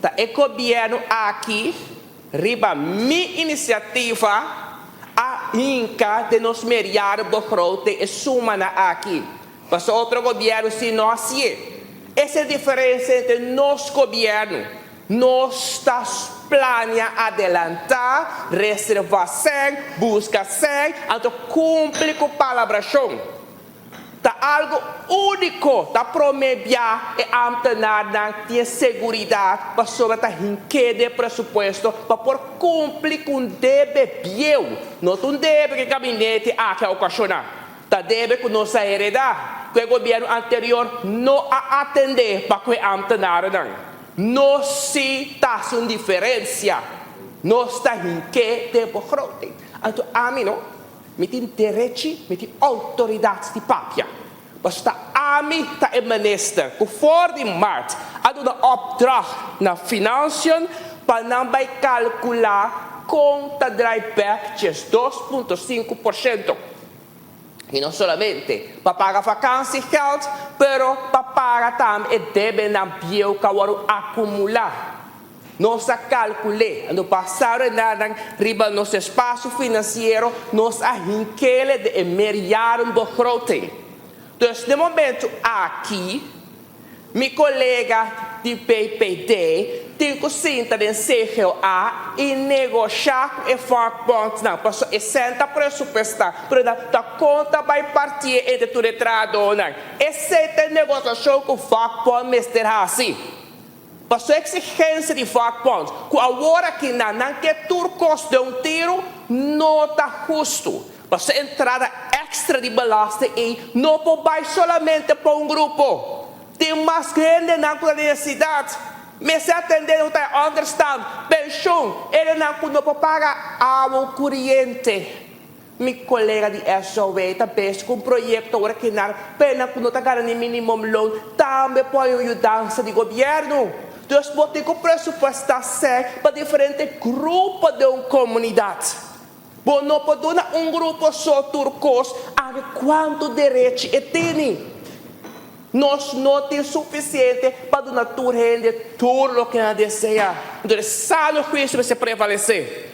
Ta e gobièrnu aki, riba mi inisiativa, a hinka den nos meerjarenbegroting e sumanan aki. Paso otro gobièrnu si no a hasié. Esa e diferensia entre nos gobièrnu. Nos ta plania adelantá, reservá sèn, buska sèn, anto kumpli ku palabrashon. Ta algu úniko, ta promé bia e ámtenarnan tin e seguridat pasobra ta hink'é den presupuesto pa por kumpli ku un debe bieu. No ta un debe ku e gabinete aki a okashoná, ta debe ku nos a heredá, ku e gobièrnu anterior no a atendé pa ku e ámtenarnan. Nos sí ta hasi un diferensia, nos ta hink'é den begroting. Anto ami no. Mi tin derechi, mi tin outoridat di papia. Pasobra ta ami ta e minister ku for di mart a duna opdracht na Financiën pa nan bai kalkulá kon ta drai bèk 12.5%. I no solamente pa paga vakansiegeld, pero pa paga tambe e debenan bieu ku a wòrdu akumulá. Nos a kalkul'é, anto basado e nan riba nos espasio finansiero, nos a hink'ele den e meerjarenbegroting. Dus den momentu aki, mi kolega di PPD tin ku sinta den CGOA i negoshá ku e vakbondnan, pasobra e sèn ta presupuestá, pero nan ta kon ta bai partié entre tur e trahadónan. Esei ta e negosiashon ku vakbond mester hasi. Paso exigencia di vakbond cu awor aki nan nan ke tur cos den un tiro no ta husto. Paso entrada extra di belasting ey no por bay solamente pa un grupo. Tin mas hendenan cu ta den e ciudad. Mester atende nan cu ta e onderstand, pensioen, hendenan cu no por paga awa o curiente. Mi kolega di SOW ta bes ku un proyekto ora kinar pena ku no ta gana ni minimumloon tambe por haña un yudansa di gobièrnu. Dus bo tin ku presupuestá sèn pa diferente grupo den un komunidat. Bo no por duna un grupo so tur kos aunke kuantu derechi e tini. Nos no tin sufisiente pa duna tur hende tur loke nan deseá. Entonces sano huisio mester prevalesé.